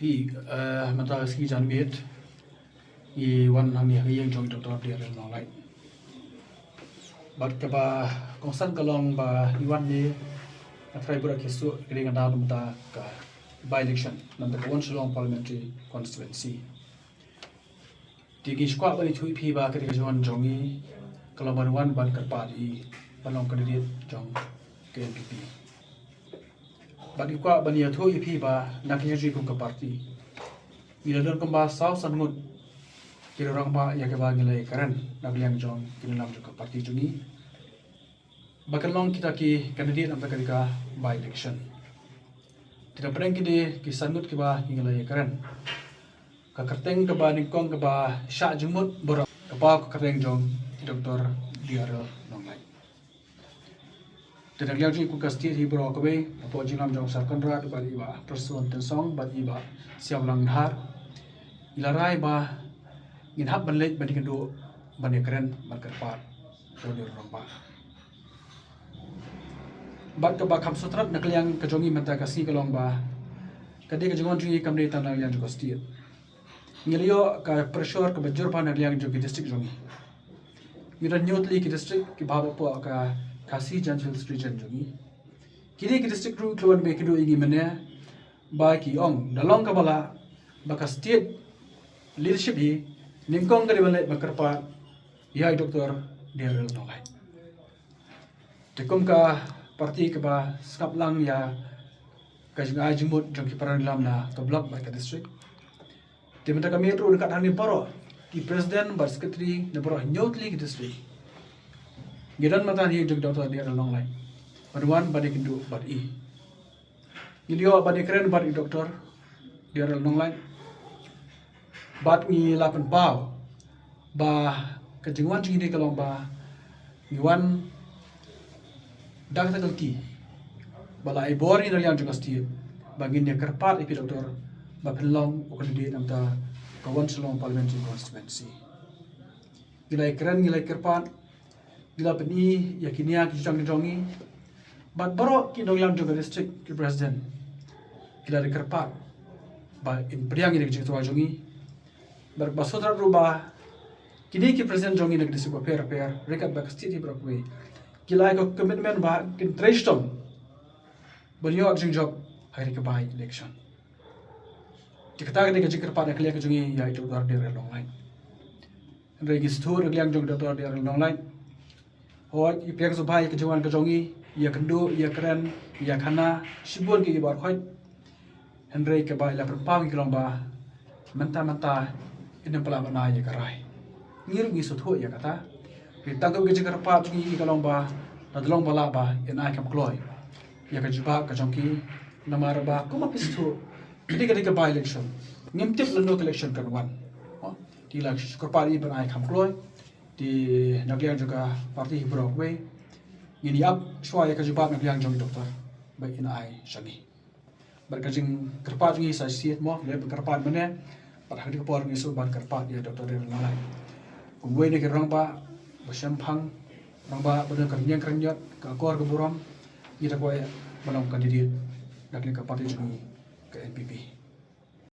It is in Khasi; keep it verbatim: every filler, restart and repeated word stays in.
Phi, eh, mynta ka sngi janmiet ngi wan hangne ha ka ïing jong Doctor D R L Nonglait. Bad kaba kongsan ka long ba ngi wan ne nga trai bura ki su ka dei nga da mynta ka by election namar ka Wan Shillong Parliamentary Constituency. Te ngi shu kwah ban ïathuh ïa phi ba ka dei ka jingwan jong ngi ka long ban wan ban kyrpad ïa i ban long candidate jong ka N P P. Bad ngi kwah ban ïathuh ïa phi ba na ka liang jong ngi kum ka party ngi la don kumba saw san ngut ki rangbah ïa kiba ngi la ïakren na ka liang jong ki nongïalam jong ka party jong ngi ba kan long kita ki candidate na ka dei ka by election. Te na pdeng kine ki san ngut kiba ngi la ïakren, ka kyrteng kaba nyngkong kaba shah jingmut baroh ka paw ka kyrteng jong i Doctor D R L Nonglait. Te na ka liang jong ngi kum ka state hi baroh kawei, hapoh jingïalam jong Sir Conrad bad i Bah Prestone Tynsong bad i Bah Siawlang Dhar, ngi la rai ba ngin hap ban leit ban ïakynduh ban ïakren ban kyrpad ïa u rangbah. Bad kaba kham sngewtynnat na ka liang ka jong ngi mynta ka sngi ka long ba ka dei ka jingwan jong ngi kam dei tang na ka liang jong ka state. Ngi la ïoh ka pressure kaba jur bha na ka liang jong ki district jong ngi. Ngi don hynñiew tylli ki district kiba hap hapoh ka Khasi Jaintia Hills Region jong ngi. Kine ki district ruh ki la wan ban ïakynduh ïa ngi mynne ba ki ong da long kaba lah ba ka state leadership hi nyngkong ka dei ban leit ban kyrpad ïa i Doctor D R L Nonglait. Te kum ka party kaba sngap lang ïa ka jingai jingmut jong ki para nongïalam na ka block bad ka district, te mynta ka miet ruh ryngkat hangne baroh ki president bad secretary na baroh hynñiew tylli ki district ngi don mynta hangne jong Doctor D R L Nonglait ban wan ban ïakynduh bad i. Ngi la ïoh ban ïakren bad i Doctor D R L Nonglait bad ngi la pynpaw ba ka jingwan jong ngi ka long ba ngi wan da kata ka lynti ba la ai bor ïa ngi na ka liang jong ka state ba ngin ïa kyrpad ïa phi Doctor ba phin long u candidate na ka bynta ka Wan Shillong Parliamentary Constituency. Ngi la ïakren, ngi la ïakyrpad, ngi la pyni ïa ki nia ki jong ki jong ngi bad baroh ki nongïalam jong ka district, ki president, ki la ïakyrpad ba in pdiang ïa ka jingthrang jong ngi. Bad ba sngewtynnat ruh ba kine ki president jong ngi na ki district bapher bapher ryngkat bad ka state hi baroh kawei ki la ai ka commitment ba kin trei shitom ban ïoh ka jingjop ha kane ka by election. Te kata ka dei ka jingkyrpad na ka liang ka jong ngi ïa i Doctor D R L Nonglait. Hynrei ngi sngewthuh na ka liang jong Doctor D R L Nonglait, hooid i pdiang sngewbha ïa ka jingwan ka jong ngi, ïakynduh, ïakren, ïakhana shibun ki ïa baroh khoit. Hynrei kaba i la pynpaw ïa ngi ka long ba mynta mynta in ym pynlah ban ai ïa ka rai. Ngi ruh ngi sngewthuh ïa kata. Hynrei tang ka jingkyrpad jong ngi ka long ba lada long ba lah ba in ai kham kloi ïa ka jubab ka jong ki, namar ba kumba phi sngewthuh kane ka dei ka by election, ngim tip lano ka election kan wan. Te la kyrpad ïa i ban ai kham kloi. Te na ka liang jong ka party hi baroh kawei ngin ïa ap shuwa ïa ka jubab na ka liang jong i Doctor ba in ai sha ngi. Bad ka jingkyrpad jong ngi sa shisien mo, leit ban kyrpad mynne. Bad ha kane ka por ngi sngewbha ban kyrpad ïa Doctor D R L Nonglait kum uwei na ki rangbah ba shemphang, rangbah ba don ka rynïeng ka rynïot, ka akor ka burom, ïa ka kwah ban long candidate na ka liang ka party jong ngi ka N P P.